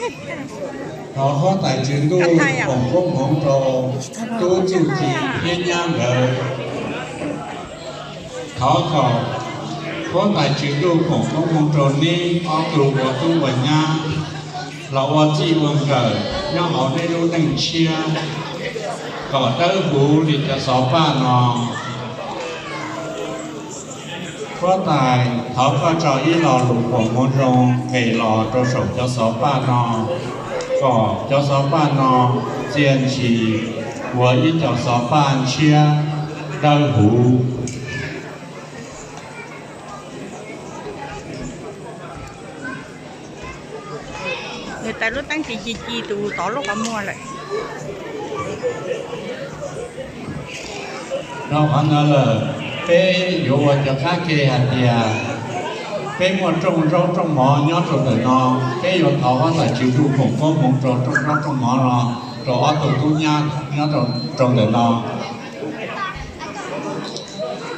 Thov huab tais tswv ntuj foom koob hmoov rau tub Txuj Ci thiab nyab nkawd. Thov kom huab tais tswv ntuj foom koob hmoov rau neb ob tug ua tub ua nyab los ua txij ua nkawm nyob hauv neb lub neej tshiab, kom dawb huv li cov xov paj no. Huab tais, thov koj tso ib lo lus foom koob hmoov zoo nqes los rau saum cov xov paj no, kom cov xov paj no txia ntsis ua ib co xov paj ntshiab dawb huv. Nws tawm lub teeb ci ci ci tus tod lub qhov muag lawm. Dhau qhov ntawd lawm, peb yuav ua cov qab ke hais tias peb muaj rooj zaub rooj mov nyob rau ntawm no, peb yuav thov huab tais tswv ntuj foom koob hmoov rau rooj zaub rooj mov no rau ob tug tub nyab nyob rau ntawm no.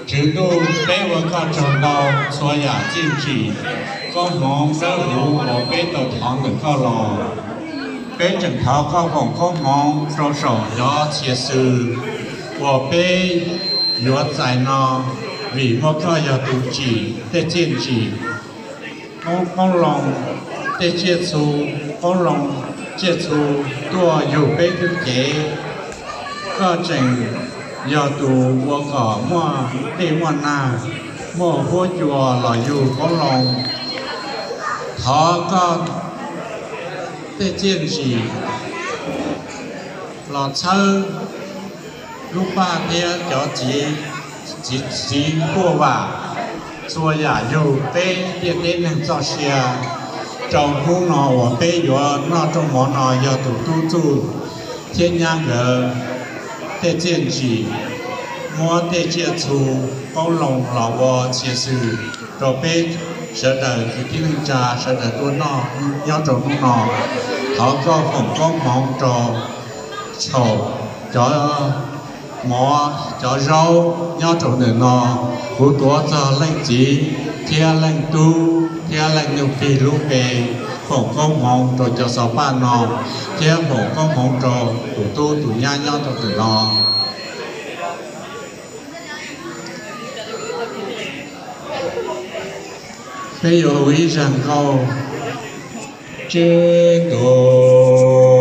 Tswv ntuj, peb ua koj tsaug ntau txhua yam txiaj ntsig, koob hmoov dawb huv uas peb tau thov ntawm koj los. Peb tseem thov koj foom koob hmoov rau saum cov txhias xws uas peb yuav txais no, vim muaj koj yog tus tsim tej txiaj ntsig, qoob loo tej tsiaj txhu, qoob loo tsiaj txhu tuaj yug peb lub cev. Koj tseem yog tus ua kom muaj dej muaj nag, muaj huab cua los yug qoob loo. Thov koj tej txiaj ntsig los txhawb lub paj thiab cov txiv, txiv, txiv huaj vam, txhua yam yug peb ntiaj teb neeg txoj sia rau hnub no uas peb yuav noj rooj mov no yog tus tub Txuj thiab nyab nkawd tej txiaj ntsig, muab tej tsiaj txhu qoob loo los ua txhia xwm rau peb sawv daws kwv tij neej tsa sawv daws tuaj noj nyob rau hnub no. Thov koj foom koob hmoov rau saum cov mov cov zaub nyob rau ntawm no. Kuv tuav txog leej txiv thiab leej tub thiab leej nus plig lub npe, foom koob hmoov rau cov xov paj no thiab foom koob hmoov rau tus tub tus nyab nyob rau ntawm no. Peb yuav hu ib zaj nkauj. Tswv ntuj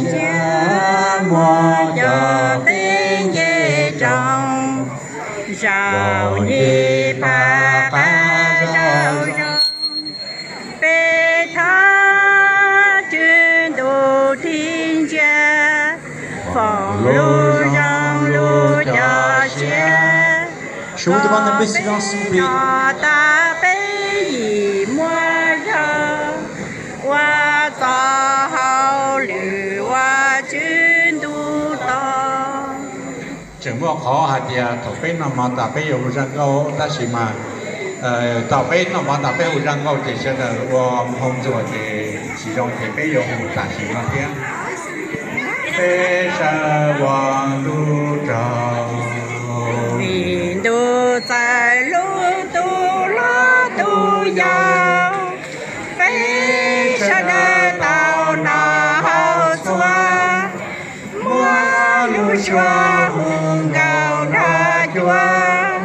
ntsia muab cov teb nce rau, zaum nce pab qab zaum zoo. Peb thov Tswv ntuj thim ntsia, foom lus zoo lus cov siab, kom peb noj tas peb yim muaj zog, ua txoj hauj lwm ua Tswv ntuj tau. Tseem muaj qhov hais tias thaum peb noj mov tas peb yuav hu zaj nkauj, tab sis mas thaum peb noj mov tas peb hu zaj nkauj ces sawv daws ua hmoo ntxuag ces tsis zoo ces peb yuav hu tam sim no thiab. Peb sawv ua ntuj raug, vim ntuj txawm hlub tus hlob tus yau, peb sawv daws tau noj haus txhua, muab lub suab hu nkauj nrog cuab,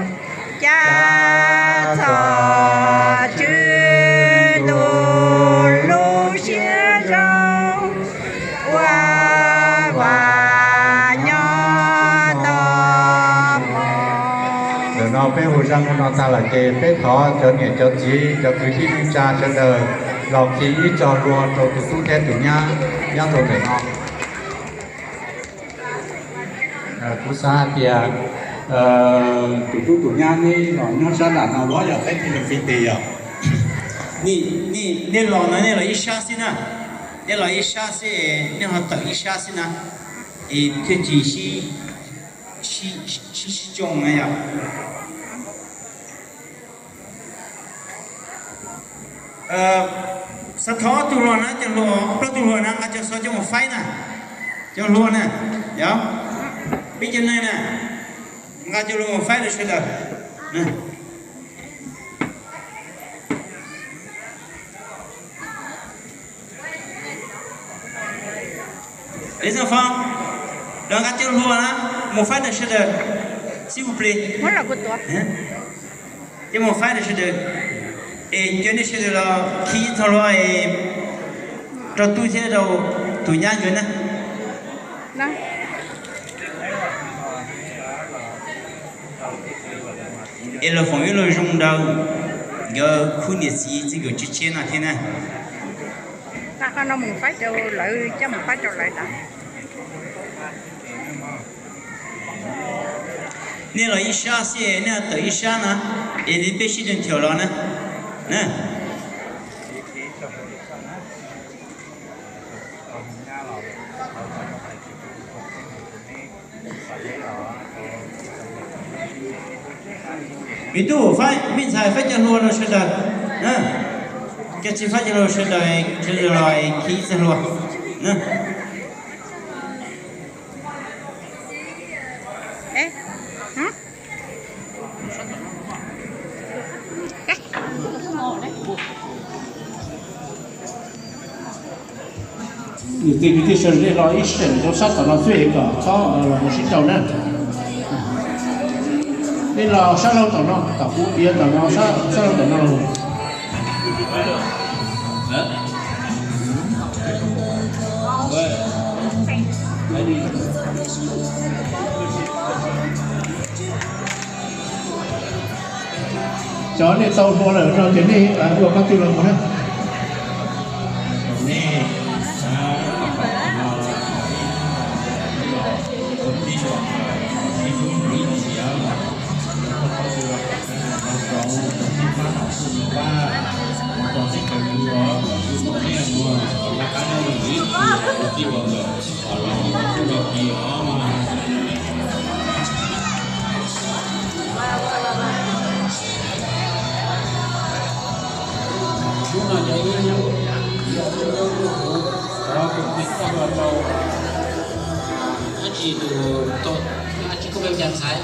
cav txog Tswv ntuj lub siab zoo, ua vam nyob tos mus. Ntawm no peb hu zaj nkauj no tag lawm ces peb thov cov niam cov txiv cov kwv tij neej tsa sawv daws los khi ib txoj hlua rau tus tub thiab tus nyab nyob rau ntawm no. Kuv xav hais tias tus tub tus nyab neb los nyob sab nram no los yog peb thiaj li fi tes yom. Nej los no nej los ib sab xwb na, nej los ib sab xwb, nej ho tawm ib sab xwb na, es thiaj tsis sib, sib, sib tsoo na yom. Xav thov ob tug hluas na, cov hluas, plaub tug hluas na nqa cov xov coj mus faib na, cov hluas na, yog peb cov neeg na, nqa cov hluas mus faib rau sawv daws. Foob, los nqa cov hlua na, mus faib rau sawv daws, xib hwb plig. Ces mus faib rau sawv daws, es cov nej sawv daws los khi txog hlua es rau tub thiab rau tus nyab nkawd na. Es los foom ib lo zoo rau nkawd khub niam txiv txij nkawm tshiab tshiab no thiab na. Qhov no mus faib rau lawv, coj mus faib rau lawv ntag. Nej los ib sab xwb, nej tawm ib sab na, es peb sib nrhiav los na. Me tub, faib, me ntxhais, faib cov hlua rau sawv daws. Cov tsis faib cov hlua sawv daws, sawv daws los khi txoj hlua. Niam txiv kwv tij sawv daws, nej los ib seem rau sab tom no xwb es kom txhob los mus sib rau na. Nej los sab laug tom no, tom kuv piav tom no, sab laug tom no los. Cov nej tau hlua lawm no ces nej ua koj twg los mus na. Hnub no ces ib hnub, hnub no ces ib hnub, thov tus tij txoj hlua rau dab tsi tus, dab tsi koj pe cas ntxhais,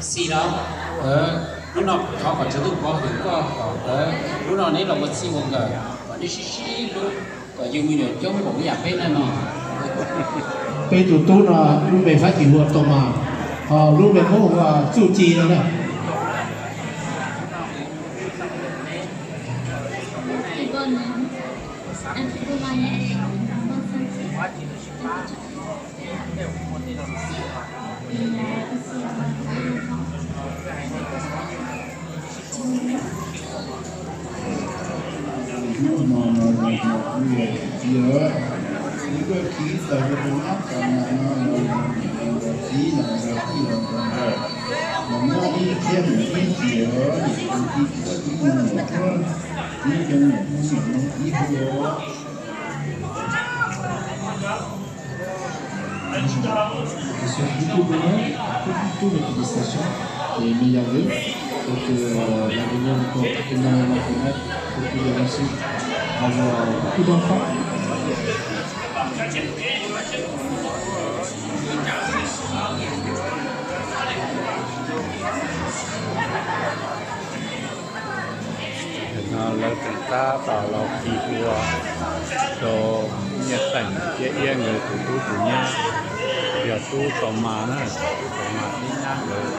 Xis los? Hnub no thov kom Tswv Ntuj pov hwm koj kom hnub no neb los ua txij ua nkawm kom neb sib sib hlub kom yug me nyuam coob npaum ib yam peb ntawm no. Peb tus tub no lub npe Fab Kis hu ua Tau Mas, ho lub npe Hmoob hu ua Txuj Ci no na. Hnub no no zoo no kuv yog tus txiv lawm, kuv tuaj khi txog rau tus nyab Tau Mas no los yog niam los yog txiv los yog tij los yog nkawm, los muab ib thiab mus ib ces niam tus txiv tsis tau tib mus niam tuaj, txiv cov niam hu niam mus txiv hu los. Sur YouTube, toutes les félicitations et meilleurs vœux. Donc, euh, la Réunion, on peut énormément connaître beaucoup de réussite, avoir beaucoup d'enfants. Nim no lawv tseem tab tom los khi hlua rau Nyiaj Xeem thiab Iab nkawd tus tub tus nyab, yog tub Tau Mas na, tub Tau Mas thiab nyab nkawd.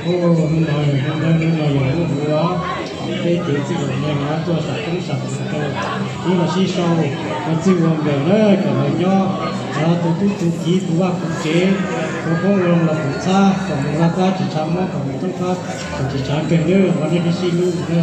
Hnub no yog hnub, hnub no yog hnub ua peb cev txij nkawm neeg no tuaj sam koob sam hmoov rau, ib los sib sau ua txij ua nkawm na, kom lawv nyob tus tub tus kiv tus vaj tus tsev, ua poob ua loo los tus txhab kom mus vaj txhab tsis tshav mob, kom mus toob txhab kom tsis tshav nkeeg na, ua nej peb sib hlub na.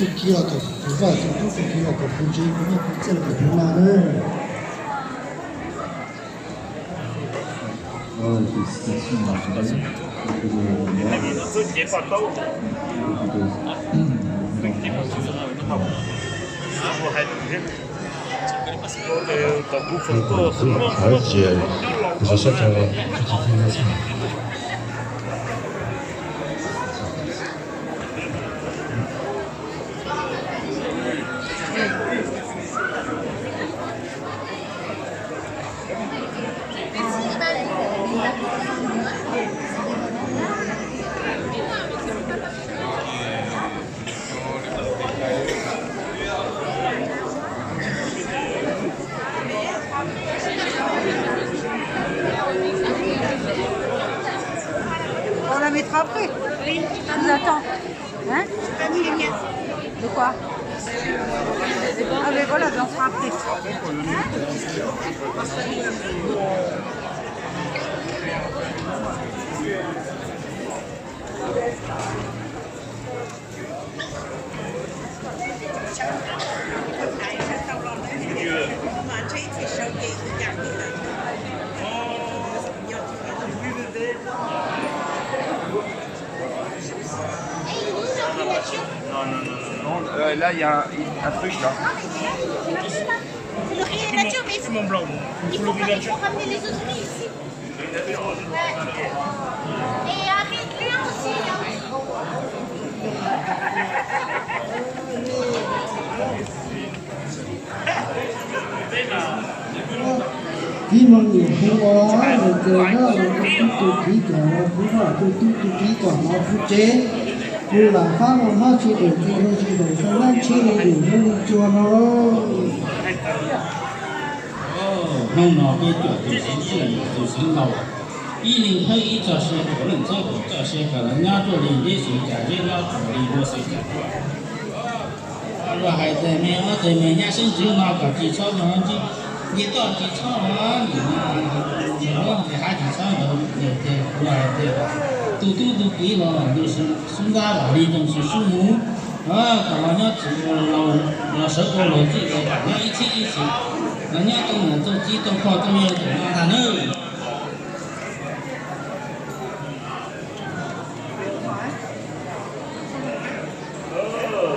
tus kiv los kom puv vaj, tus tub tus kiv los kom puv tsev, puv nyiaj puv txiaj los kom puv na. On la mettra après. Oui. Tu nous attends. Hein ? De quoi ? Ah mais voilà, ben on sera après. Non, euh, là, il y a un truc, là. C'est le riz nature, mais il faut, il faut ramener les autres riz ici. Et un riz de lin aussi, hein. Tib neeg niam hu ua nws ces nyob los tus tub tus kiv kom los puv vaj, tus tub tus kiv kom los puv tsev. Tus lam fab los hab tsis dawm tus hu tsis dawm, sau nab tsheb li dum hnub li tsua no lauj. Hnub no peb cuam tus xeev txwj tus xeev laus, ib leeg thawb ib txoj sia, kaum leej thawb kaum txoj sia kom lawv nyob ruaj li deb xwm cas, zeb nyob txom li dua xwm cas. Luag hais tias me ob tug me nyab sib ntsib no kom tsis txhob mus ntsib, nce toj tsis txhob, nce hab tsis txhob ntawd ces luag hais tias tus tub tus kiv los tus xub ntab los li tus xub mus, kom los nyob tsis ua laus, los sawv ua luag txij es kom nyob ib txhib ib txhis, los nyob tau niam tau txiv tau pog tau yawg ntawm no ntag nawb.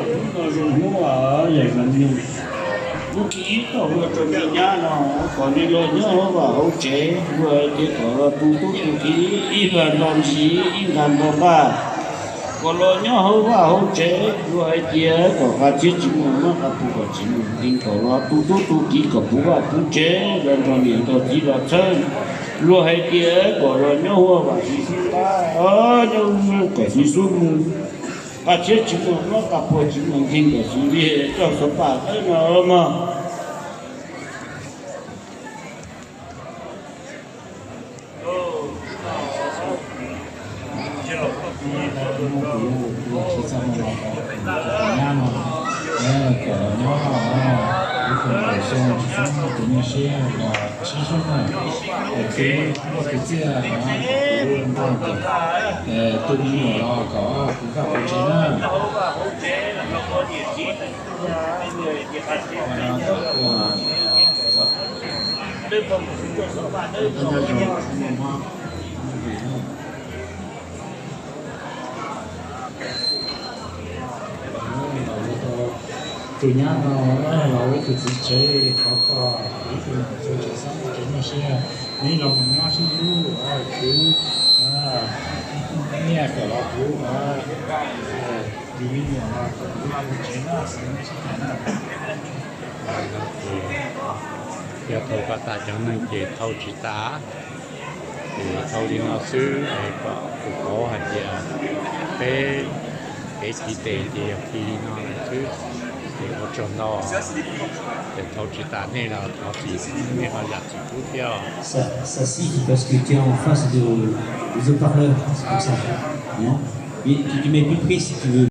Hnub no zoo hnub yam no, hnub thib ib toj hu rau me nyab no kom nws los nyob hauv vaj hauv tsev, luag hais tias kom los tu tub tu kiv ib lag nto ntsis ib nta nto npaj, kom los nyob hauv vaj hauv tsev, luag hais tias kom qas txhiab tsis muaj mob qas puas kom tsis muaj nkeeg, kom los tu tub tu kiv kom puv vaj puv tsev, los nrog niam nrog txiv los txhawb, luag hais tias kom los nyob hauv vaj xib xub, nyob kom xib xub mus, qas txhiab tsis muaj mob qas puas tsis muaj nkeeg kom xib li coj xov paj tawb no mog. Tsis txhob muaj kev nyuaj siab los sib hlub na. Kwv, kwv tij, kuv npaj kom tus me nyuam los kom kuv nqa pov tseg na. Tus nyab no los ua ib tug txiv tsev, thov koj ib tug txiv tsev txhob muaj kev nyuaj siab, neb los mus nyob sib hlub, kuv nyiaj kom los kuv tus me nyuam los kom kuv nqa pov tseg na, xav neb sib tham na. Yog thauj koj tas cov neeg ces thauj tsis tas. Ces thauj li no xwb es kom tus paub hais tias peb kev tiv tes ces yog tiv li no lawm xwb. Ces ua tsaug ntau, ces thauj tsis tas nej los thov txim, nej ho zam txim pub thiab. Ça, ça siffle parce que tu es en face de, des haut-parleurs, c'est pour ça. Non ? Mais tu te mets plus près si tu veux.